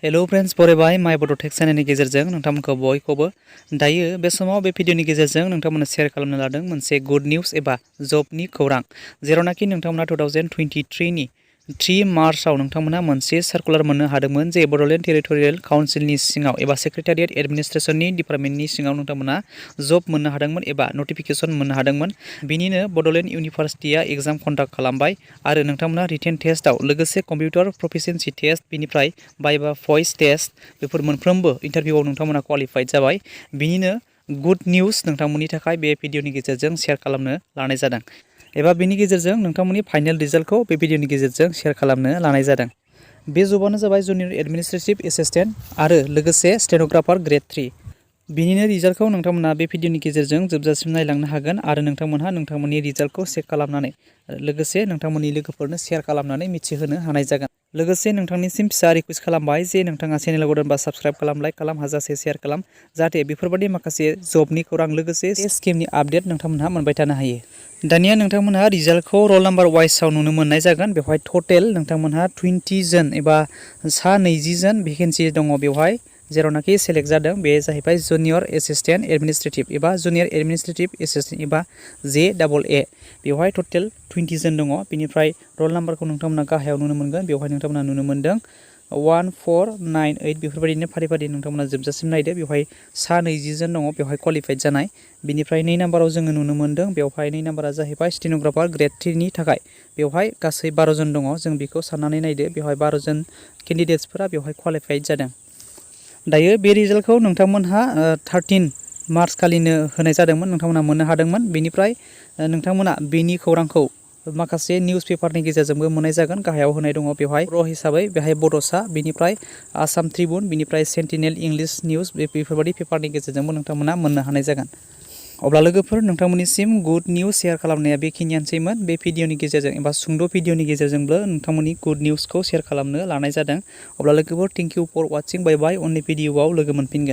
Hello friends बरायबाय mybodotech चैनलनि गेजेरजों नोंथांमोनखौ बयखौबो दायो बे समाव बे भिडिअनि गेजेरजों नोंथांमोननो शेयार खालामनो लादों मोनसे गुड निउज एबा जबनि खौरां जेरावनाखि नोंथांमोना 2023 नि 3 मार्चआव नोंथांमोना मोनसे सार्कुलार मोननो हादोंमोन जे बड'लेण्ड टेरिटरियेल काउन्सिलनि सिङाव एबा सेक्रेटारियेट एडमिनिस्ट्रेशननि डिपार्टमेन्टनि सिङाव नोंथांमोना जब मोननो हादोंमोन एबा नटिफिकेशन मोननो हादोंमोन। बिनिनो बड'लेण्ड इउनिभार्सिटिया एग्जाम कन्डाक्ट खालामबाय आरो नोंथांमोना रिटेन टेस्टआव लोगोसे कम्पिउटार प्रफिशिएन्सि टेस्ट बिनिफ्राय बाइबा भइस टेस्ट बेफोर मोनफ्रोमबो इन्टारभिउआव नोंथांमोना क्वालिफाइड जाबाय। बिनिनो गुड निउज नोंथांमोननि थाखाय बे भिडिअनि गेजेरजों शेयार खालामनो लानाय जादों एबा बिनि गेजेरजों नोंथांमोननि फाइनाल रिजाल्टखौ बे भिडिअनि गेजेरजों शेयार खालामनो लानाय जादों। बे जबानो जाबाय जुनियर एडमिनिस्ट्रेटिभ एसिस्टेन्ट आरो लोगोसे स्टेनोग्राफार ग्रेड 3। बिनिनो रिजाल्टखौ नोंथांमोना बे भिडिअनि गेजेरजों जोबजासिम नायलांनो हागोन आरो नोंथांमोनहा नोंथांमोननि रिजाल्टखौ चेक खालामनानै लोगोसे नोंथांमोननि लोगोफोरनो शेयार खालामनानै मिथिहोनो हानाय जागोन। लोगोसे नोंथांनिसिम फिसा रिक्वेस्ट खालामबाय जे नोंथाङा चेनेलाव गोदानबा साबस्क्राइब खालाम, लाइक खालाम, हाजासे शेयार खालाम जाहाथे बेफोरबायदि माखासे जबनि खौरां लोगोसे स्किमनि आपडेट नोंथांमोनहा मोनबाय थानो हायो। दानिया नोंथांमोनहा रिजाल्टखौ रल नाम्बार वाइसआव नुनो मोननाय जागोन। बेवहाय टटेल नोंथांमोनहा 20 जन एबा 20 जन भेकेन्सि दङ बेवहाय जेरावनाखि सेलेक्ट जादों बे जाहैबाय जुनियर एसिस्टेन्ट एडमिनिस्ट्रेटिभ एबा जुनियर एडमिनिस्ट्रेटिभ एसिस्टेन्ट एबा JAA। बेवहाय टटेल 20 जन दङ। बिनिफ्राय रल नाम्बारखौ नोंथांमोना गाहायाव नुनो मोनगोन। बेवहाय नोंथांमोना नुनो मोनदों 1498 बेफोरबायदिनो फारि फारि नोंथांमोना जोबजासिम नायदो। बेवहाय 20 जन दङ बेवहाय क्वालिफाइड जानाय। बिनिफ्राय 2 नाम्बाराव जोङो नुनो मोनदों बेवहाय 2 नाम्बारा जाहैबाय स्टेनोग्राफार ग्रेड 3 नि थाखाय बेवहाय गासै 12 जन दङ। जों बेखौ साननानै नायदो बेवहाय 12 जन केन्डिडेट्सफोरा बेवहाय क्वालिफाइड जादों। दायो बे रिजाल्टखौ नोंथांमोनहा 13 मार्च खालिनो होनाय जादोंमोन, नोंथांमोना मोननो हादोंमोन। बेनिफ्राय नोंथांमोना बेनि खौरांखौ माखासे निउस पेपारनि गेजेरजोंबो मोननाय जागोन। गाहायाव होनाय दङ बेवहाय बर' हिसाबै बेहाय बड'सा, बिनिफ्राय आसाम ट्रिब्युन, बिनिफ्राय सेन्टिनेल इंलिश निउस बेफोरबायदि पेपारनि गेजेरजोंबो नोंथांमोना मोननो हानाय जागोन। अब्ला लोगोफोर नोंथांमोननिसिम गुड निउज शेयार खालामनाया बेखिनियानोसैमोन। बे भिडिअनि गेजेरजों एबा सुंद' भिडिअनि गेजेरजोंबो नोंथांमोननि गुड निउसखौ शेयार खालामनो लानाय जादों। अब्ला लोगोफोर थेंक इउ फर वाचिं। बाय बाय। उननि भिडिअआव लोगो मोनफिनगोन।